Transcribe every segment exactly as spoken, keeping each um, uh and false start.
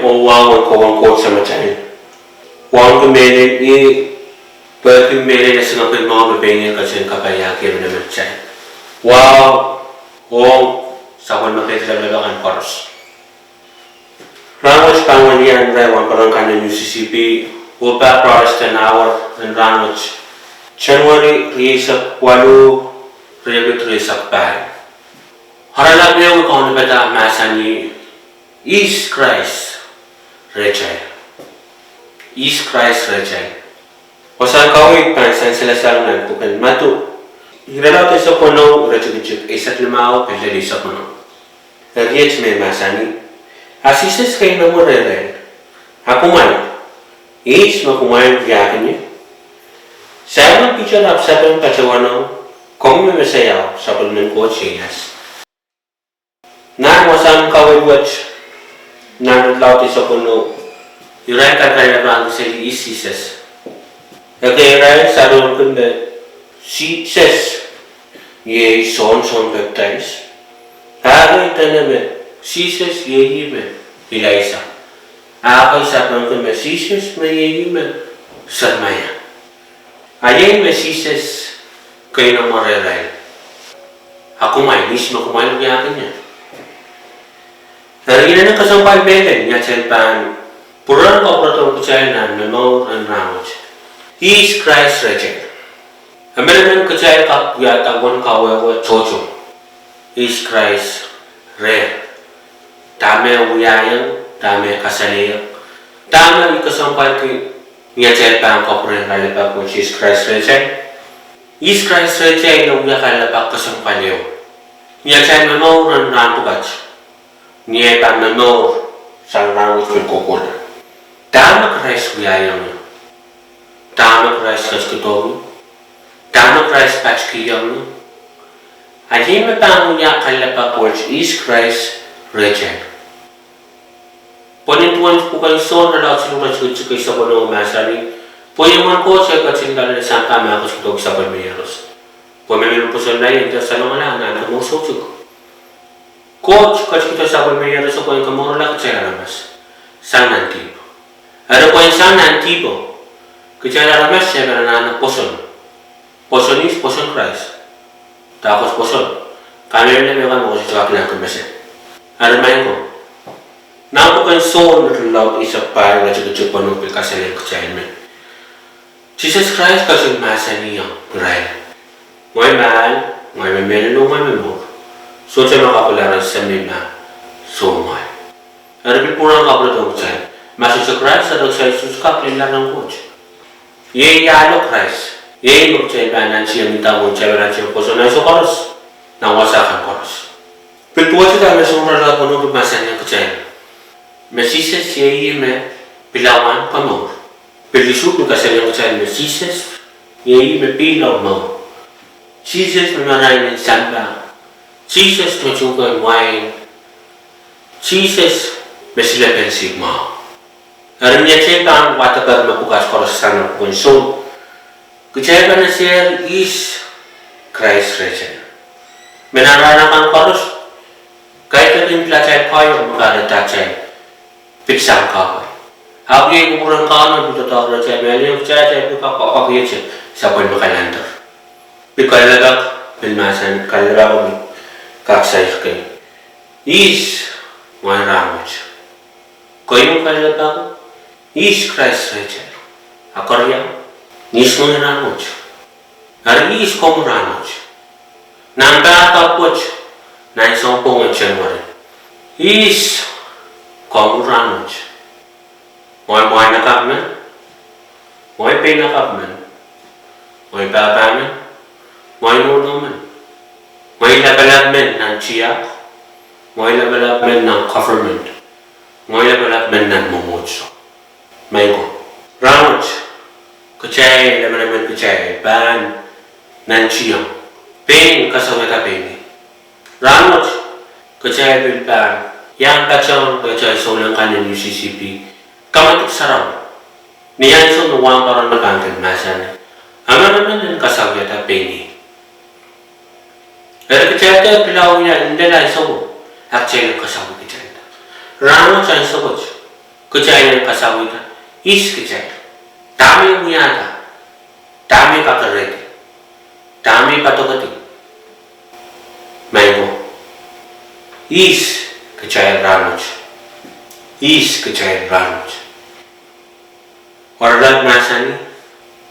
oh wahu en kohwei Koht Samatail. Wahu en mehlel ih, pwehki mehlel esingek en mour me pein ih ketin kapaiahki emenemen kitail. Wahu ong sapwellime keid lapalap akan koaros. Rahnwet pahn wia irail wahnpoaron kan en U C C P, oh pahn Protestant Hour en rahnwet, January rieisek waluh, riekid rieisek pahieu. Oaralap ehu kaunopada mahsanih, Ihs Krais rehtail? Ihs Krais rehtail? Wasahn kaweid pahn sansalasang nan pwuken Madiu, irelaud eisek weneu, iretikitik eisek limau pil lel eisek weneu. Eri iet me mahsanih, A Sises keinemwe rehrail, A kumwail, ihs me kumwail wiahkin ie? Saimon Piter ahpw sapeng patohwanohng, Komwi me Mesaiao, sapwellimen Koht ieias. Nan wasahn kaweid wet, nan irelaud eisek weneu, irail kakehlailahng seli ihs Sises. Ekei irail sarohrki me Sises iei Sohn, Sohn Pepdais. Ah kei dene me Sises iei ih me Ilaisa. Ah kei sapengki me Sises me iei ih me Seremaia. A iei me Sises keinemwe rehrail, A kumwail, ihs me kumwail wiahkin ie? Eri inenen kesempwal mehlel ni atail pahn pwurehng kapwuredohng kitail nan momour en rahnwet, Ihs Krais rehtail? Emenemen kitail kak wiahda uwen kawehwe tohto, Ihs Krais reh? Dahme wiahiong, dahme kasalehiong, dahme I kesempwalki ni atail pahn kapwurehng kalelapak wet, Ihs Krais rehtail? Ihs Krais rehtail e wia kalelapak kesempwal ehu ni atail momour en rahn pwukat, ni ei pahn momour sang rahnwet pil kohkohla. Dahme Krais wiahiong ie? Dahme Krais ketikihdohng ie? Dahme Krais patikihong ie? A iei me pahn wia kalelapak wet, Ihs Krais rehtail? Pwe nin duwen pwuken Sohn irelaud siluh, iretikitik eisek weneu mahsanih, Pwe ih mwomwen Koht e ketin loale sampah ma e ketikihdohki sapwellime iehros, pwe mehmen me pwosonla ih en dehr salongala anahn komour soutuk. Koht ketikihdo sapwellime ieroso pwehn komourla kitail aramas sang nan dihpo. Eri pwehn sang nan dihpo, kitail aramas kitail pahn anahne pwoson. Pwoson ihs? Pwoson Krais. Dahkot pwoson? Kamehlele me kan me koasoiahiong kitail nan kemese. Eri maing ko, nan pwuken Sohn irelaud eisek pahieu, iretikitik weneu pil kasalehiong kitail me Sises Krais ketin mahsanihong irail, Ngehi me ahl, ngehi me mehlel, oh ngehi me mour. Sohte me kapwularehng semei ma soumwahu. Eri pil pwurehng kapwuredohng kitail, ma sohte Krais, eri kitail sohte kak lella rehn Koht. Iei ahlo Krais, iei me kitail pahn nantihong, nda me kitail pahn nantihong pwoson ansou koaros, nan wasa kan koaros. Pil duwehte dahme Sohn irelaud weneu pil mahsanihong kitail, me Sises iei ih me pilawa, komour. Pil isuh pil kasalehiong kitail me Sises iei ih me pihl oh mour. Sises me marain en sampah. Sises me tuhkehn wain. Sises me silepen sihpw mwahu. Eri ni atail pahn wadek me pwukat koaros sang nan pwuken Sohn, kitail pahn esehki ihs Krais rehtail. Me nan rahn akan koaros, kaidehkin pil atail koahiek me kahrehda atail pitsang kahpwal. Ahpw iei kupwuren Kauno pil doadoahk rehtail, me liho kitail, kitail pil kak kapwakapwaiada sapwellime kalender. Pil kalelapak, pil mahsen kalelapak, pil kak sair kei. Ihs ngehi rahnwet? Keieu kalelapak, ihs Krais rehtail? A keriau, ihs ngehi rahnwet? Eri ihs komwi rahnwet? Nan pahr kapw wet, nan sounpwong en January, ihs komwi rahnwet? Ngehi mwahnakapw men, ngehi peinakapw men, ngehi pahpa men, ngehi nohno men, ngehi lapalap men nan tiahk, ngehi lapalap men nan government, ngehi lapalap men nan mwomwohdiso. Maing ko, rahnwet kitail, emenemen kitail pahn nantihong pein kasawihada pein ih. Rahnwet kitail pil pahn iang patehng atail souleng kan en U C C P, kamadipw sarawi, ni ansou me wahnpoaron me pahn kin mahsanih, emenemen en kasawihada pein ih. Eri kitail dehr pilawih ni lel ansou, a kitail en kasawih kitailda. Rahnwet ansou wet, Kitail en kasawihda, ihs kitail, dahme wiahda, dahme kakerehdi, dahme padokedi. Maing ko, ihs kitail rahnwet, ihs kitail rahnwet. Oaralap mahsanih,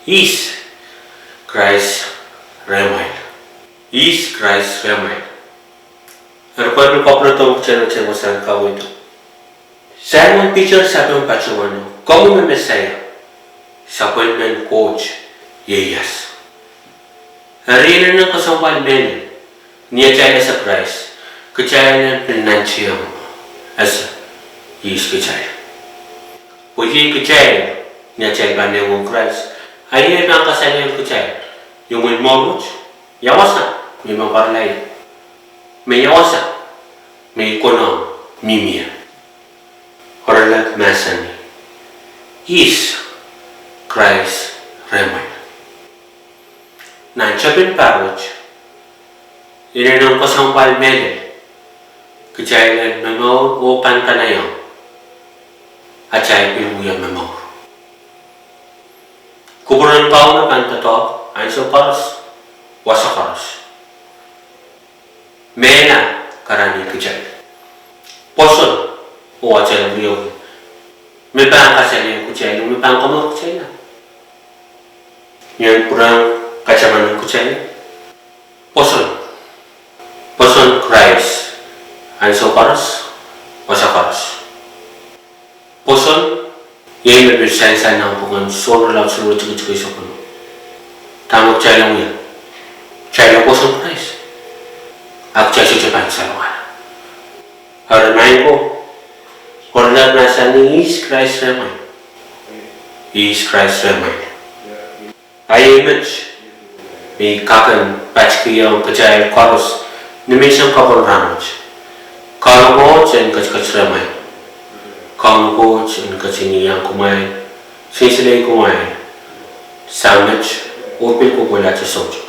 ihs Krais rehmwail, ihs Krais rehmwail. Eri pil kapwuredo kitail wasahn kaweid. Saimon Piter sapeng patohwano, komwi me Mesaia, sapwellimen Koht ieias. Eri inenen kesempwal mehlel, ni atail ese Krais, kitail en pil nantihong ese ihs kitail. Pwe iei kitail, ni atail pahn nehkohng Krais, a iei pahn kasalehiong kitail, imwin mour wet, ia wasa me I men pwaralaie, me ia wasa me I konehng mihmi ie. Oaralap mahsanih, ihs Krais rehmwail. Nan tepin pahr wet, inenen kesempwal mehlel, kitail en momour oh pahn kanaiehng atail pil wie momour. Kupwuren Kauno pahn doadoahk ansou koaros, wasa koaros. Mehla karanih kitail, pwoson oh atail wiawi, me pahn kasalehiong kitail, me pahn komour kitail. Ni en pwurehng kataman en kitail, pwoson, pwoson Krais ansou koaros, wasa koaros. Pwoson, iei me pil sansal nan pwuhken Sohn irelaud silihsek, tikitik eisek weneu. Dahme kitail en wia? Kitail en pwoson Krais, a kitail sohte pahn salongala. Eri maing ko, oaralap mahsanih, ihs Krais rehmwail, ihs Krais rehmwail. A iei met me I kak en patikihong kitail koaros ni menseng kapwung rahnwet. Kauno Koht en ketiket rehmwail. Kauno Koht en ketin iang kumwail, sinsile kumwail, sang met, oh pil kohkohlahte soutuk.